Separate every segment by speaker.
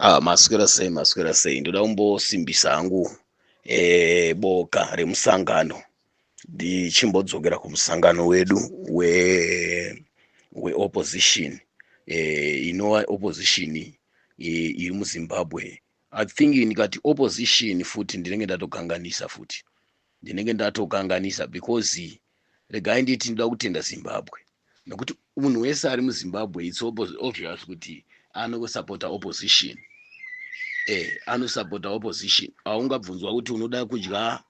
Speaker 1: Ah, maswera sei, maswera sei. Ndoda kumbosimbisa hangu boka remusangano, ndichimbodzokera kumusangano wedu weopposition, inova opposition iri muZimbabwe. I think ndikati opposition futi ndinenge ndatokanganisa futi, ndinenge ndatokanganisa, because regai nditi ndoda kutenda Zimbabwe, nekuti munhu wese ari muZimbabwe, it's obvious kuti anosapota opposition, anosapota opposition. Haungabvunzwa kuti unoda kudya,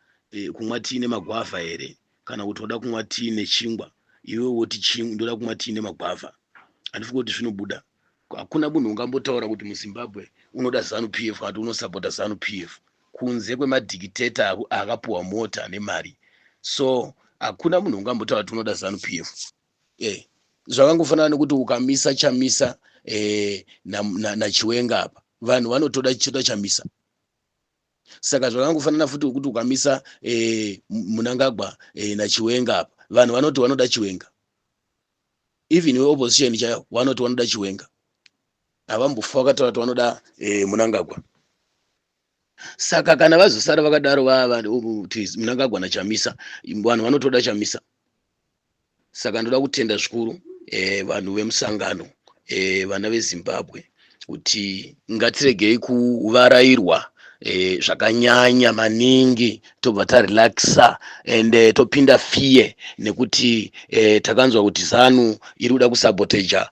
Speaker 1: kumwa tii nemagwavha here, kana kuti unoda kumwa tii nechingwa, iwe woti ndoda kumwa tii nemagwavha. Handifungi kuti zvinobuda. Hakuna munhu ungambotaura kuti muZimbabwe unoda ZANU PF kana kuti unosapota ZANU PF, kunze kwemadhikiteta akapuhwa mota nemari. So hakuna munhu ungambotaura kuti unoda ZANU PF. Zvakangofanana nekuti ukamisa Chamisa naChiwenga apa, vanhu vanotoda chitoda Chamisa. Saka zvakangofanana futi kuti ukamisa Mnangagwa naChiwenga apa, vanhu vanoti vanoda Chiwenga. Even weopposition chaiyo vanoti vanoda Chiwenga, havambofa vakataura kuti vanoda Mnangagwa. Saka kana vazosara vakadaro kuti Mnangagwa naChamisa, vanhu vanotoda Chamisa. Saka ndoda kutenda zvikuru vanhu vemusangano, vana veZimbabwe, kuti ngatiregei kuvarairwa zvakanyanya maningi, tobva tarelaxa and topinda fear nekuti takanzwa kuti ZANU iri kuda kusaboteja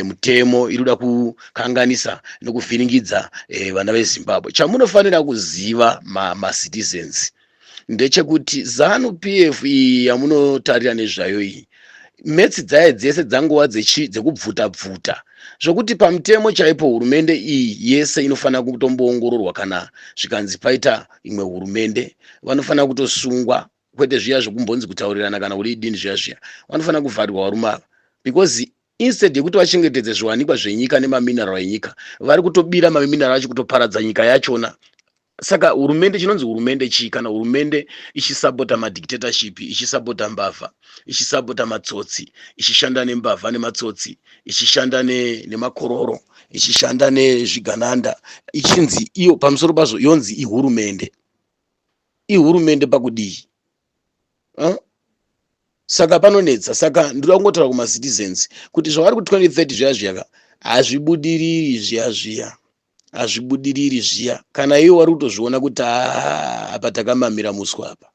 Speaker 1: mutemo, iri kuda kukanganisa nekuvhiringidza vana veZimbabwe. Chamunofanira kuziva, macitizens, ndechekuti ZANU PF iyi yamunotarira nezvayo iyi, metsi dzayo dzese dzangova dzekubvuta bvuta, zvokuti pamutemo chaipo hurumende iyi yese inofanira kutomboongororwa. Kana zvikanzi paita imwe hurumende, vanofanira kutosungwa, kwete zviya zvekumbonzi kutaurirana kana kudii dini zviya zviya. Vanofanira kuvharirwa varume ava, because instead yekuti vachengetedze zviwanikwa zvenyika nemamineral enyika, vari kutobira mamineral acho, kutoparadza nyika yachona. Saka hurumende, chinonzi hurumende chii kana hurumende ichisapota madictatorship, ichisapota mbavha, ichisapota matsotsi, ichishanda nembavha nematsotsi, ichishanda nemakororo, ichishanda nezvigananda, ichinzi iyo pamusoro pazvo yonzi ihurumende? Ihurumende pakudii, huh? Saka panonetsa. Saka ndoda kungotaura kumacitizens kuti zvavari ku2030 zviya zviyaka hazvibudiriri, zviya zviya hazvibudiriri zviya. Kana iwo wari kutozviona kuti apa takamamira muswa, apa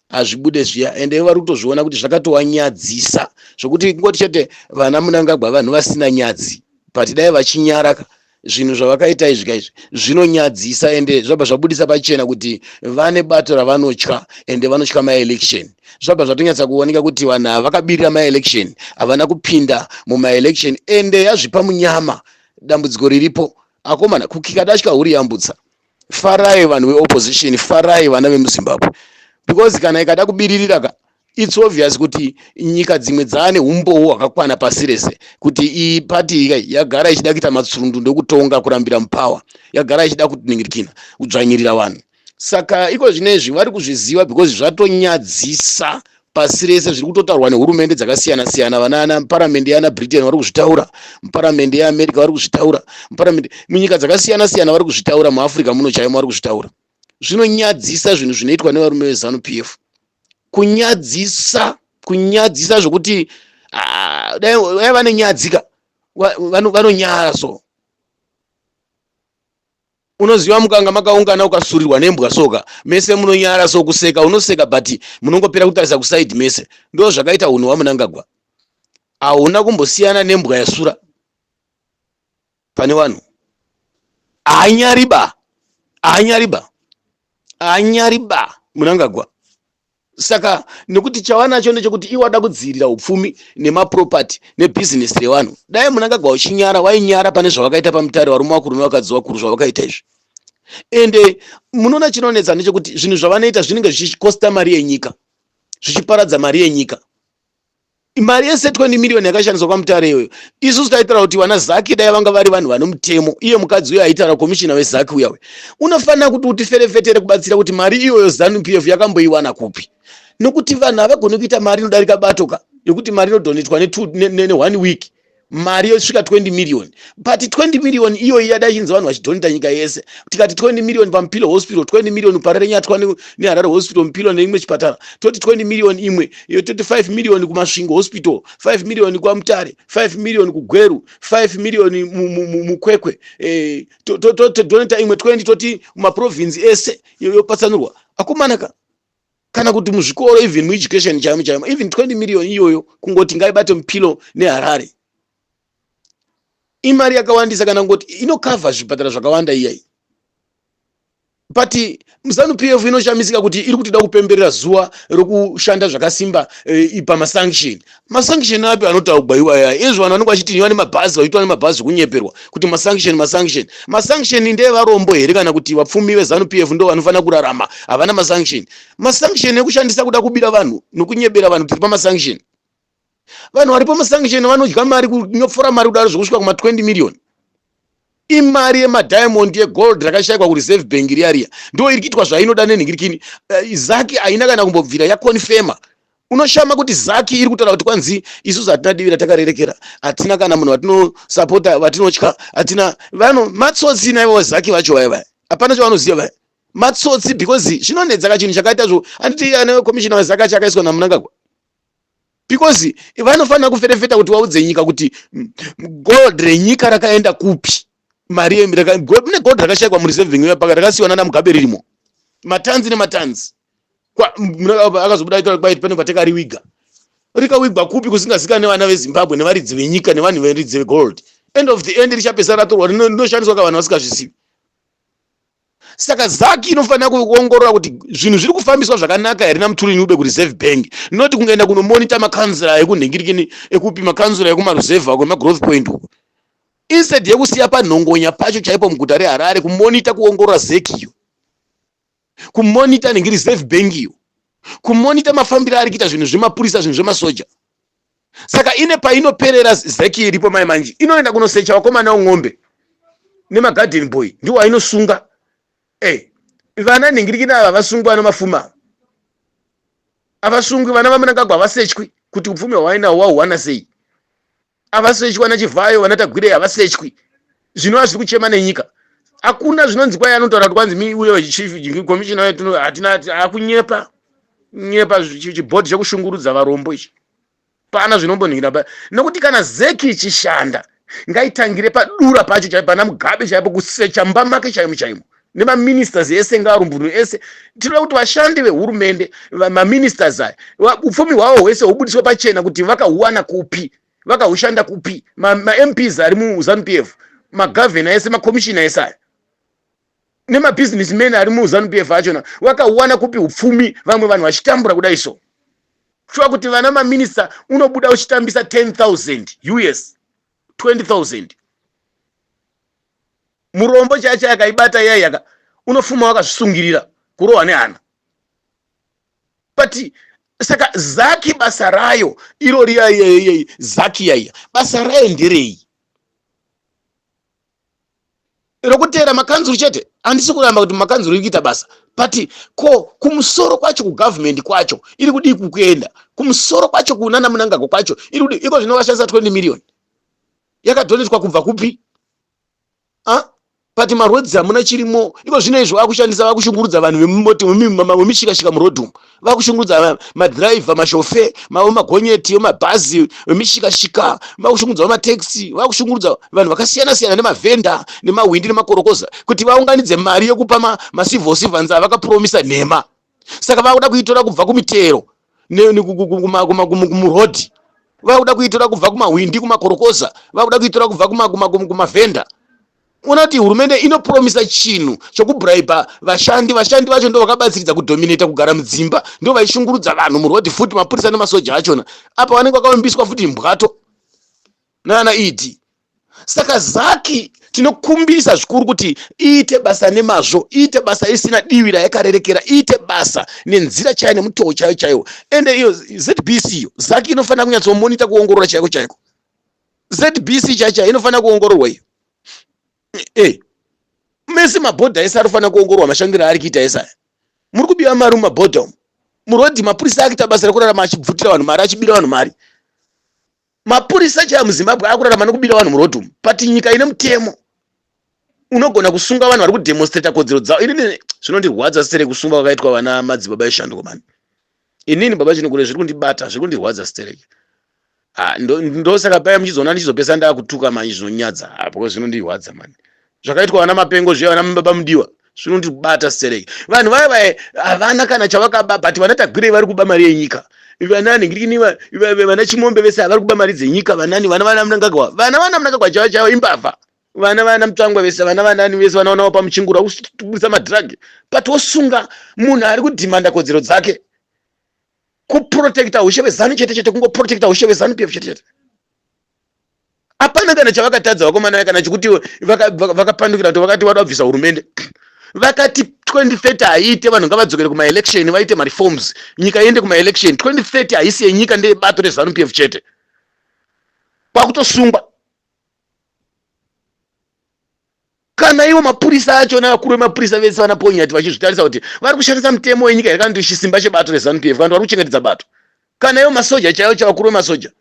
Speaker 1: hazvibude zviya. Ende ivo vari kutozviona kuti zvakatowanyadzisa, zvokuti kungoti chete vana Mnangagwa vanhu vasina nyadzi, but dai vachinyaraka. Zvinhu zvavakaita izvi kaizvi zvinonyadzisa, ende zvabva zvabudisa pachena kuti vane bato ravanotya, ende vanotya maelection. Zvabva zvatonyatsa kuoneka kuti vanhu ava vakabirira maelection, havana kupinda mumaelection, ende yazvipa munyama. Dambudziko riripo, akomana, kukika datya huri yambutsa. Farai vanhu veopposition, farai vana vemuZimbabwe, because kana ikada kubiririra ka, it's obvious kuti nyika dzimwe dzaane umbowo hwakakwana pasi rese kuti iyi pati iyi yagara ichida kuita matsurundu ndokutonga, kurambira mupower, yagara ichida kuningirikina kudzvanyirira vanhu. Saka iko zvinezvi vari kuzviziva, because zvatonyadzisa pasi rese, zviri kutotaurwa nehurumende dzakasiyana siyana. Vana paramende yana Britain vari kuzvitaura, muparamende yeAmerica vari kuzvitaura, muparamende munyika dzakasiyana siyana vari kuzvitaura, muAfrica muno chaimo vari kuzvitaura. Zvinonyadzisa zvinhu zvinoitwa nevarume veZANU PF, kunyadzisa, kunyadzisa zvokuti dai vane nyadzika, vanonyara. So unoziva, mukanga makaungana, ukasurirwa nembwa soka, mese munonyara. So kuseka unoseka, but munongopera kutarisa kuside mese. Ndo zvakaita unhu hwaMnangagwa, hauna kumbosiyana nembwa yasura pane vanhu. Haanyariba, haanyariba, haanyariba Mnangagwa. Saka nekuti chavanacho ndechekuti iwo ada kudzivirira upfumi nemaproperty nebhizinesi revanhu. Dai Mnangagwa uchinyara, wainyara pane zvavakaita paMutare, varume vakuru nevakadzi vakuru, zvavakaita izvi. Ende munoona, chinonetsa ndechekuti zvinhu zvavanoita zvinenge zvichikosta mari yenyika, zvichiparadza mari yenyika. Mari yese 20 miriyoni yakashandiswa kwaMutare iyoyo, isusu taitaura kuti vana ZACC dai vanga vari vanhu vane mutemo. Iye mukadzi uyo aitaura, komishina weZACC uyawe, unofanira kuti utiferefetere kubatsira kuti mari iyoyo ZANU PF yakamboiwana kupi, nokuti vanhu havagoni kuita mari inodarika bato ka, yekuti mari inodonetwa ne1 week. Mari yosvika 20 million, but 20 million iyoyi yada ichinzi vanhu vachidonata nyika yese. Tikati 20 million paMpilo Hospital, 20 million Parirenyatwa neHarare Hospital, Mpilo neimwe chipatara, toti 20 million imwe iyo, toti 5 million kuMasvingo Hospital, 5 million kwaMutare, 5 million kuGweru, 5 million muKwekwe, todonata imwe 20, toti mumaprovinsi ese yopatsanurwa. Akomanaka, kana kuti muzvikoro, even mueducation chaimo chaimo, even 20 million iyoyo kungoti ngaibate Mupilo neHarare, imari yakawandisa, kana kungoti inokavha zvipatara zvakawanda iyai. But Zanu PF inoshamisika kuti iri kutida kupemberera zuva rokushanda zvakasimba pamasanction. Masanction api anotaugwa iwaya? Izvo vanhu vanenge vachitiniwa nemabhazi, vachiitwa nemabhazi kunyeperwa kuti masanction, masanction, masanction ndeevarombo here? Kana kuti vapfumi veZanu PF ndo vanofanira kurarama, havana masanction? Masanction ekushandisa kuda kubira vanhu nokunyebera vanhu tiri pamasanction. Vanhu vari pamasanction vanodya mari, kunyopfora mari kudaro zvokusvika kuma20 million. Imari yemadiamond, yegold rakashayikwa kuReserve Bank riya riya, ndo iri kuitwa zvainoda nenhingirikini. ZACC haina kana kumbobvira yaconfirma. Unoshama kuti ZACC iri kutaura kuti kwanzi isusu hatina divi ratakarerekera, hatina kana munhu watinosapota, watinotya hatina. Vano matsotsi naivo ZACC vacho vaya vaya, hapana chavanoziva vaya, matsotsi, because zvinonetsa kachinhu chakaita zvo. Handiti ane commissioner weZACC acho akaiswa naMnangagwa, because vanofanira kuferefeta kuti vaudze nyika kuti gold renyika rakaenda kupi. Mari mune gold rakashayikwa muReserve Bank paka rakasiyiwa nana Mugabe, ririmo matanzi nematanzi. Akazobuda aitaura kwaiti pane patakariwiga. Rikawigwa kupi kusingazikani nevana veZimbabwe nevaridzi venyika nevanhu veridzi vegold? End of the end richapesa ratorwa, rinoshandiswa kavanhu vasingazvizivi. Saka ZACC inofanira kuongorora kuti zvinhu zviri kufambiswa zvakanaka here naMthuli Ncube kuReserve Bank, noti kungaenda kunomonita makanzura ekunhingirikini, ekupi, makanzura ekumaruzevha, kwemagrowth point uko, instead yekusiya panhongonya pacho chaipo muguta reHarare, kumonita, kuongorora ZEC iyo, kumonita nhingi Reserve Bank iyo, kumonita mafambiro ari kuita zvinhu zvemapurisa, zvinhu zvemasoja. Saka ine painoperera ZEC iripo mai manje, inoenda kunosecha vakomana veng'ombe nemagarden boy, ndiwo ainosunga. Vana nhingirikini ava vasungwa nemafuma, havasungwi. Vana vaMnangagwa havasechwi kuti upfumi hwawainawo wahuwana sei. Havasechwi. Vana Chivhayo, vana Tagwirei havasechwi, zvinova zviri kuchema nenyika. Hakuna zvinonzi kwai anotaura kuti kwanzi uyo chief commissioner hatina. Akunyepa nyepa, chibhodhi chekushungurudza varombo ichi. Pana zvinombonhingira pa nokuti kana ZEC ichishanda, ngaitangire padura pacho chaipo, pana Mugabe chaipo, kusecha mumba make chaimo chaimo, nemaministers ese ngaarumbunwe ese. Tinoda kuti vashandi vehurumende, maministers aya, upfumi hwavo hwese hubudiswe pachena kuti vakahuwana kupi, vakahushanda kupi. MaMPs ari muZanu PF, magavhena ese, makomishina ese aya nemabusinessmen ari muZanu PF achona, vakahuwana kupi upfumi, vamwe vanhu vachitambura kudai? So shuwa kuti vana maminista unobuda uchitambisa 10,000 US, 20,000, murombo chaicho akaibata iyai yaka unofuma wakazvisungirira kurohwa nehana. But saka ZACC basa rayo iro riya, ZACC yaiya basa rayo nderei? Rokuteera makanzuru chete. Handisi kuramba kuti makanzuru iri kuita basa, but ko kumusoro kwacho, kugavhumendi kwacho, iri kudii? Kukuenda kumusoro kwacho kunana Mnangagwa kwacho iri kudii iko? Zvino vashandisa 20 million yakadonetwa kubva kupi? A, but maroads hamuna chirimo iko zvino izvo. Vakushandisa, vakushungurudza vanhu vemumoti, vemishikashika murodhi umu, vakushungurudza madhiraivha, mashofe vemagonyeti, vemabhazi, vemishikashika, vakushungurudza vematekisi, vakushungurudza vanhu vakasiyana siyana, nemavhenda, nemahwindi, nemakorokoza, kuti vaunganidze mari yekupa macivil servants avakapromisa nhema. Saka vakuda kuitora kubva kumitero kumurodhi, vakuda kuitora kubva kumahwindi, kumakorokoza, vakuda kuitora kubva kumavhenda. Ona kuti hurumende inopromisa chinhu chokubraiba vashandi. Vashandi vacho ndo vakabatsiridza kudominata kugara mudzimba, ndo vaishungurudza vanhu murodhi futi, mapurisa nemasoja achona apa vanenge vakaumbiswa futi mbwato nana ED. Saka ZACC tinokumbirisa zvikuru kuti iite basa nemazvo, iite basa isina divi rayakarerekera, iite basa nenzira chaiyo, nemutoo chaiyo chaiwo. Ende iyo ZBC iyo, ZACC inofanira kunyatsomonita, kuongorora chaiko chaiko. ZBC chaiyo chaiyo inofanira kuongororwa iyo. Mese mabhodha ese anofanira kuongororwa mashandiro aari kuita ese aya. Muri kubiwa mari mumabhodha umu, murodhi. Mapurisa akuita basa rekurarama achibvutira vanhu mari, achibira vanhu mari. Mapurisa chaya muZimbabwe akurarama nekubira vanhu muroad umu, but nyika ine mutemo unogona kusunga vanhu vari kudemonstrata kodzero dzavo. Inini zvinondirwadza sere kusungwa kwakaitwa vana madzibaba eshanduko mani. Inini baba Chinokure zviri kundibata, zviri kundirwadza stereki. Ah, ndosaka paya muchizoona ndichizopesa ndakutuka manje zvinonyadza. Ah, because zvinondirwadza mani. Zvakaitwa vana mapengo zviya vana baba mudiwa zvinondibata stereki. Vanhu vaya vaya havana kana chavakaba, but vana Tagwirei vari kuba mari yenyika. Vana nhingirini vana Chimombe vese vari kuba mari dzenyika, vanani vana vana Mnangagwa. Vana vana Mnangagwa chaivo chaivo imbavha. Vana vana Mutsvangwa vese, vana vanani vese vana vana pamuchingura kubudisa madrug. But wosunga munhu ari kudhimanda kodzero dzake. Kuprotecta hushe hweZanu chete chete, kungoprotecta hushe hweZanu PF chete chete. Hapana kana chavakatadza vakomana kana chekuti vakapandukira kuti vakati vada kubvisa hurumende. Vakati 2030 haiite, vanhu ngavadzokere kumaelection vaite mareforms, nyika iende kumaelection. 2030 haisi yenyika, ndeyebato reZanu PF chete. Kwakutosungwa kana ivo mapurisa acho navakuru vemapurisa vese vana Ponyati vachizvitarisa kuti vari kushandisa mutemo wenyika here kana kuti chisimba chebato reZanu PF kana kuti vari kuchengetedza bato. Kana ivo masoja chaivo chavakuru vemasoja,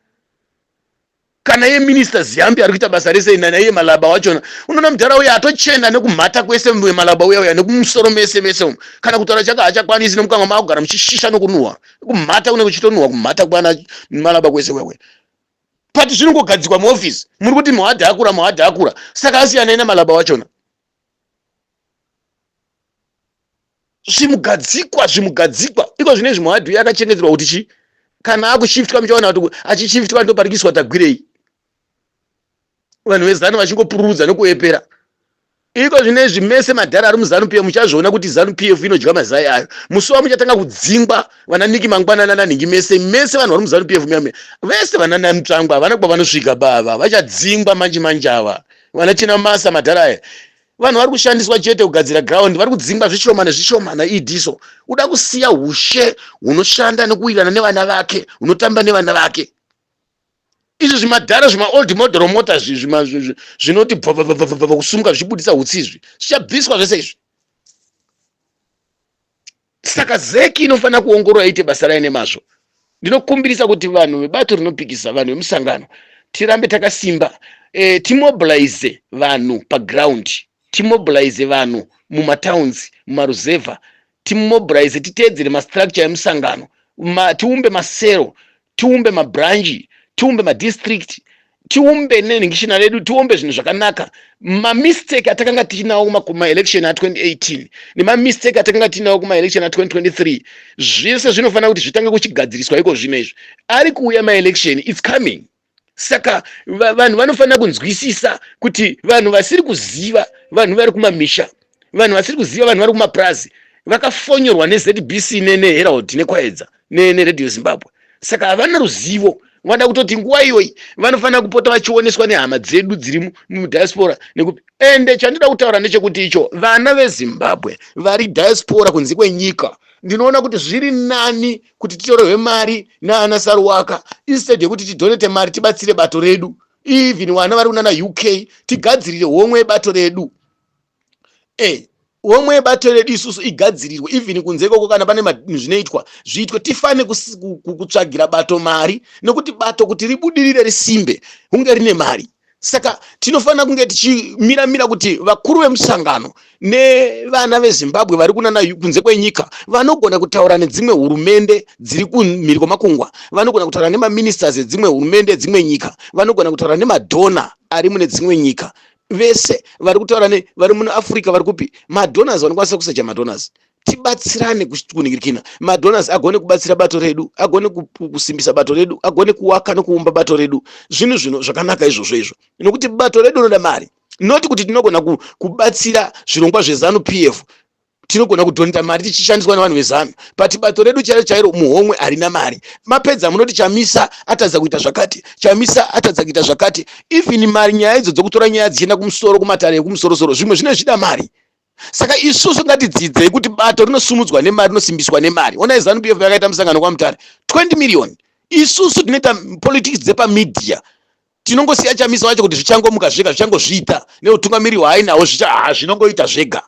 Speaker 1: kana iye minista Ziyambi ari kuita basa rese naiye Malaba wachona, unoona mudhara uya atochena nekumhata kwese Malaba uya uya nekumusoro mese mese umu, kana kutaura chake haachakwanisi, nemukanwa maakugara muchishisha nokunuhwa kumhata kune kuchitonuhwa kumhata kwana Malaba kwese uya uya. But zvinongogadzikwa muofisi, muri kuti muhadhi akura, muhadhi akura, saka asiyanai naMalaba wachona. Zvimugadzikwa, zvimugadzikwa iko zvino izvi. Muhadhi uyo akachengeterwa kuti chi kana akushiftwa, muchaona kuti achishiftwa ndoparikiswa Tagwirei, vanhu veZanu vachingopururudza nekuepera. Iko zvino izvi mese madhara ari muZanu PF muchazviona kuti Zanu PF inodya mazai ayo musi wamuchatanga kudzingwa vana Niki mangwanana nanhingi mese mese vanhu vari muZanu PF muyame vese vana naMutsvangwa havana kwavanosvika bava vachadzingwa manje manje ava vana China Masa madhara aya. Vanhu vari kushandiswa chete kugadzira ground, vari kudzingwa zvishoma nezvishoma naED. So uda kusiya ushe hunoshanda nekuwirirana nevana vake, hunotamba nevana vake. Izvi zvimadhara zvimaold model mota zvinoti bvabvabvabva kusumuka zvichibudisa hutsi izvi zvichabviswa zvese izvi. Saka ZEC inofanira kuongorora iite basa rayo nemazvo. Ndinokumbirisa kuti vanhu vebato rinopikisa, vanhu vemusangano, tirambe takasimba, timobilize vanhu paground, timobilize vanhu mumatowns, mumaruzevha, timobilize, titeedzere mastructure emusangano, tiumbe masero, tiumbe mabranchi, tiumbe madistrict, tiumbe nenhingishina redu, tiumbe zvinhu zvakanaka. Mamistake atakanga tichinawo kumaelection a2018 nemamistake atakanga tiinawo kumaelection a2023, zvese zvinofanira kuti zvitange kuchigadziriswa iko zvino izvi. Ari kuuya maelection, it's coming. Saka vanhu vanofanira kunzwisisa kuti vanhu vasiri kuziva, vanhu vari kumamisha, vanhu vasiri kuziva, vanhu vari kumapurazi vakafonyorwa neZBC neHerald neKwaedza neRadio Zimbabwe, saka havana ruzivo. Vada kutoti nguva iyoyi vanofanira kupota vachioneswa nehama dzedu dziri mudiaspora nekupi. Ende chandida kutaura ndechekuti icho vana veZimbabwe vari diaspora kunze kwenyika, ndinoona kuti zviri nani kuti titorerwe mari naana Saruwaka instead yekuti tidonate mari tibatsire bato redu. Even vana vari kunana UK, tigadzirire homwe yebato redu. Homwe yebato redu isusu igadzirirwe even kunze ikoko, kana pane zvinoitwa zviitwe, tifane kutsvagira bato mari, nekuti bato kuti ribudirire risimbe hunge rine mari. Saka tinofanira kunge tichimiramira kuti vakuru vemusangano nevana veZimbabwe vari kunana kunze kwenyika vanogona kutaura nedzimwe hurumende dziri kumhiri kwemakungwa, vanogona kutaura nemaministers edzimwe hurumende dzimwe nyika, vanogona kutaura nemadhona ari mune dzimwe nyika, vese vari kutaura vari mune Africa, vari kupi, madonors vanokwanisa kusecha madonors. Tibatsirane kunhingirikina madonors agone kubatsira bato redu, agone kusimbisa bato redu, agone kuwaka nekuumba bato redu. Zvinhu zvino zvakanaka izvozvo izvo, nokuti bato redu rinoda mari, noti kuti tinogona kubatsira zvirongwa zveZanu PF, tinogona kudhoneta mari tichishandiswa nevanhu veZanu, but bato redu chairo chairo muhomwe harina mari. Mapedza munoti Chamisa atadza kuita zvakati, Chamisa atadza kuita zvakati. Even mari, nyaya idzo dzokutora nyaya dzichienda kumusoro, kumatare ekumusorosoro, zvimwe zvine zvichida mari. Saka isusu ngatidzidzei kuti bato rinosumudzwa nemari, rinosimbiswa nemari. Onai ZANU PF yakaita musangano kwaMutare, 20 million. Isusu tinoita politics dzepamedia, tinongosiya Chamisa wacho kuti zvichangomuka zvega, zvichangozviita neutungamiri hwaainawo, zvinongoita zvega.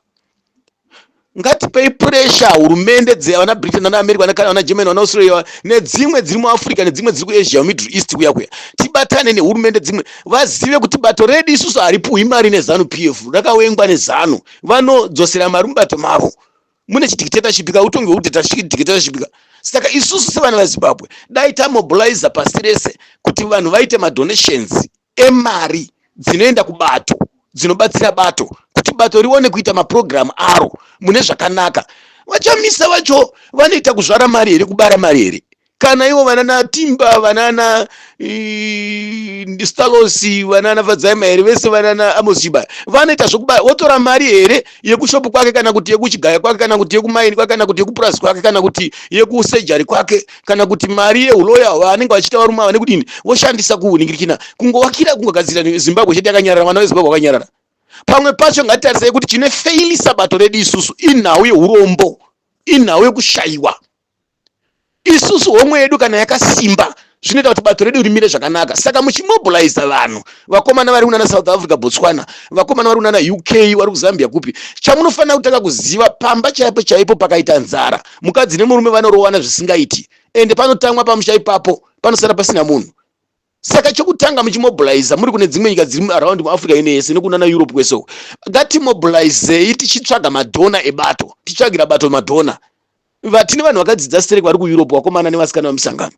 Speaker 1: Ngatipei pressure hurumende dzevana Britain, vana America, vana Canada, vana Germany, vana Australia nedzimwe dziri muAfrica nedzimwe dziri kuAsia, Middle East kuya kuya. Tibatane nehurumende dzimwe vazive kuti bato redu isusu haripuhwi mari neZanu PF, rakawengwa neZanu. Vanodzosera mari mubato mavo. Mune chidictatorship ka, utongi hwekudictatorship ka. Saka isusu sevana veZimbabwe dai tamobiliza pasi rese kuti vanhu vaite madonations emari dzinoenda kubato, dzinobatsira bato kuti bato rione kuita mapurogiramu aro mune zvakanaka. Vachamisa vacho vanoita kuzvara mari here, kubara mari here? Kana ivo vanana Timba, vanana Stalosi, vanana Fadzai Mahere, vese vanana Amos Chibaya vanoita zvokubara, votora mari here yekushopu kwake, kana kuti yekuchigaya kwake, kana kuti yekumaini kwake, kana kuti yekupurazi kwake, kana kuti yekusejari kwake, kana kuti mari yeuloya vanenge vachiita varume ava nekudini, voshandisa kuningirikina kungowakira, kungogadzira Zimbabwe chete yakanyarara, vana veZimbabwe vakanyarara? Pamwe pacho ngatitarisei kuti chine failisa bato redu isusu inhau yeurombo, inhau yekushayiwa. Isusu homwe yedu kana yakasimba zvinoita kuti bato redu rimire zvakanaka. Saka muchimobiliza vanhu, vakomana vari kunana South Africa, Botswana, vakomana vari kunana UK, vari kuZambia, kupi, chamunofanira kutanga kuziva, pamba chaipo chaipo pakaita nzara, mukadzi nemurume vanorowana zvisingaiti, ende panotamwa pamusha ipapo, panosara pasina munhu. Saka chokutanga, muchimobiliza muri kune dzimwe nyika dziri around muAfrica ine yese nekunana Europe kwese uko, ngatimobilizei tichitsvaga madonor ebato, tichitsvagira bato madonor. Vatine vanhu vakadzidza sterek vari kuEurope, vakomana nevasikana vemusangano.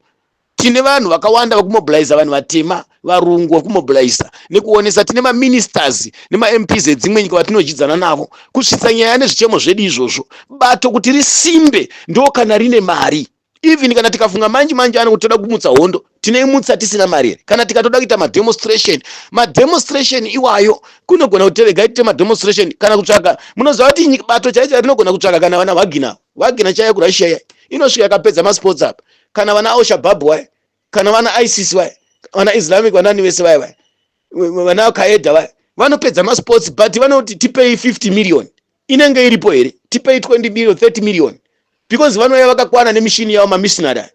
Speaker 1: Tine vanhu vakawanda vekumobiliza, vanhu vatema, varungu vekumobiliza nekuonesa. Tine maministers nemaMPs edzimwe nyika vatinodyidzana navo kusvitsa nyaya nezvichemo zvedu izvozvo. Bato kuti risimbe ndo kana rine mari. Even kana tikafunga manji manji ano kuti toda kumutsa hondo, tinoimutsa tisina mari here? Kana tikatoda kuita mademonstration, mademonstration iwayo kunogona kuti regai tiite mademonstration kana kutsvaga, munoziva kuti bato chaicho rinogona kutsvaga kana vana Wagner, Wagner chaiyo kuRussia iya inosvika yakapedza masports apa, kana vana Al-Shabaab vaya, kana vana ISIS vaya, vana Islamic, vanani vese vaya vaya, vana Qaeda vaya, vanopedza masports. But vanoti tipei 50 million, inenge iripo here? Tipei 20 million, 30 million, because vanouya vakakwana nemishini yavo, mamercenary aya.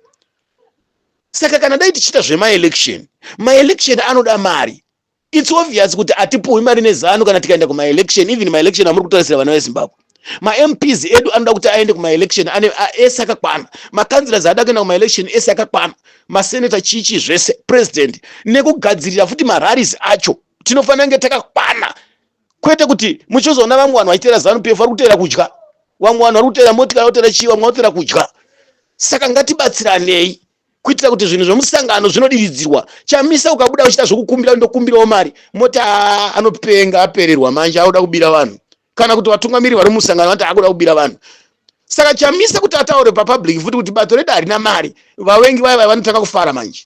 Speaker 1: Saka kana dai tichiita zvemaelection, maelection anoda mari. It's obvious kuti hatipuhwi mari neZanu kana tikaenda kumaelection. Even maelection amuri kutarisira, vana veZimbabwe, maMPs edu anoda kuti aende kumaelection ane ese akakwana, macouncillors ada kuenda kumaelection ese akakwana, maseneta, chichi zvese, president, nekugadzirira futi marallies acho, tinofanira kunge takakwana. Kwete kuti muchizoona vamwe vanhu vachiteera ZANU PF vari kuteera kudya, vamwe vanhu vari kuteera motikari, vari kuteera chii, vamwe vari kuteera kudya. Saka ngatibatsiranei kuitira kuti zvinhu zvemusangano zvinodiridzirwa. Chamisa ukabuda uchiita zvokukumbira, ndokumbirawo mari, moti anopenga, apererwa manje, akuda kubira vanhu, kana kuti vatungamiri vari musangano vanoti akuda kubira vanhu. Saka Chamisa kuti ataure papublic futi kuti bato redu harina mari, vavengi vaya vaya vanotanga kufara manje.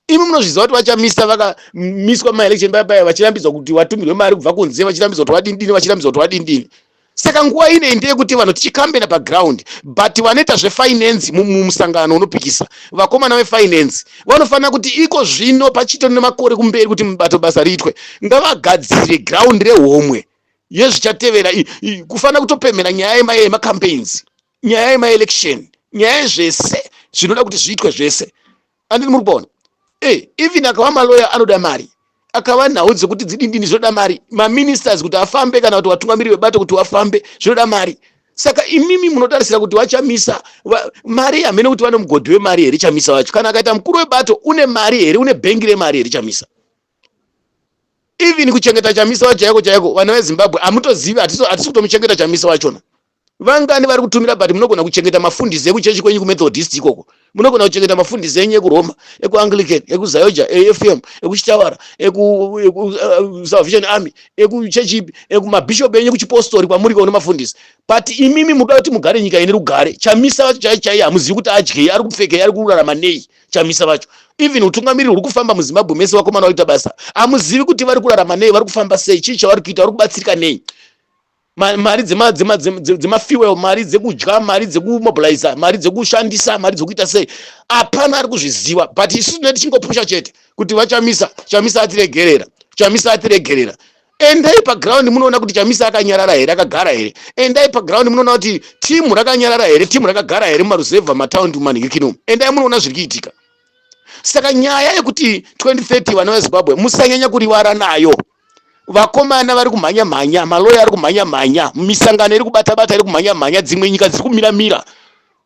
Speaker 1: Imi munozviziva kuti vaChamisa vakamiswa maelection paya paya, vachirambidzwa kuti vatumirwe mari kubva kunze, vachirambidzwa kuti vadindini, vachirambidzwa kuti vadindini. Saka nguva inei ndeyekuti vanhu tichikambena paground, but vanoita zvefinance mumusangano unopikisa, vakomana vefinance vanofanira kuti iko zvino pachitori nemakore kumberi kuti mubato basa riitwe, ngavagadzire ground rehomwe yezvichatevera. Kufanira kutopemhera nyaya yemacampaigns, nyaya yemaelection, nyaya yezvese zvinoda kuti zviitwe zvese. Andini muri kuona, even akava maloya anoda mari, akava nhau dzekuti dzidindini zvinoda mari, maministers kuti afambe, kana kuti vatungamiri vebato kuti vafambe zvinoda mari. Saka imimi munotarisira kuti vaChamisa mari hamene kuti vane mugodhi wemari here? Chamisa vacho kana akaita mukuru webato, une mari here? Une bhengi remari here Chamisa? Even kuchengeta Chamisa wacho chaiko chaiko, vana veZimbabwe hamutozivi, hatisi kutomuchengeta Chamisa wachona. Vangani vari kutumira? But munogona kuchengeta mafundisi ekuchechi kwenyu, kuMethodist ikoko, munogona kuchengeta mafundisi enyu ekuRoma, ekuAnglican, ekuZAOGA, eFM, ekuChitawara, ekuSalvation Army, ekuchechi ipi, ekumabhishopu enyu ekuchipostori kwamuri kone mafundisi. But imimi muda kuti mugare nyika ine rugare, Chamisa vacho chai chai hamuzivi kuti adyei, ari kupfekei, ari kurarama nei Chamisa vacho. Even utungamiriri huri kufamba muZimbabwe mese, vakomana vaita basa, hamuzivi kuti vari kurarama nei, vari kufamba sei, chii chavari kuita, vari kubatsirika nei. Mari dzemafuel, mari dzekudya, mari dzekumobiliza, mari dzekushandisa, mari dzekuita sei, hapana ari kuzviziva. But isu tinenge tichingopusha chete kuti vaChamisa, Chamisa atiregerera, Chamisa atiregerera. Endai paground munoona kuti Chamisa akanyarara here, akagara here. Endai paground munoona kuti timu rakanyarara here, timu rakagara here mumaruzevha, mataundi, mumanhikikinomu. Endai munoona zviri kuitika. Saka nyaya yekuti 2030, vana veZimbabwe, musanyanya kurivara nayo. Vakomana vari kumhanya mhanya, maloya ari kumhanya mhanya, misangano iri kubata bata, iri kumhanya mhanya, dzimwe nyika dziri kumira mira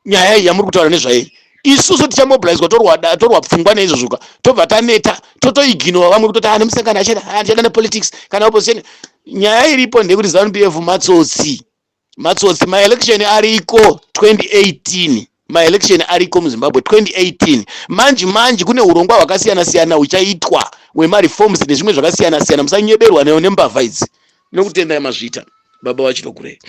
Speaker 1: nyaya iyi yamuri kutaura nezvayo. Isusu tichamobilizwa, torwa pfungwa neizvozvoka, tobva taneta, totoignora. Vamwe kutoti ane musangano achada nepolitics kana opposition. Nyaya iripo ndeyekuti ZANU PF matsotsi, matsotsi. Maelection ariko 2018, maelection ariko muZimbabwe 2018. Manje manje kune urongwa hwakasiyana siyana huchaitwa wemareforms nezvimwe zvakasiyana siyana. Musanyeberwa nembavha idzi. Nokutendai, mazviita, baba vachitogurei.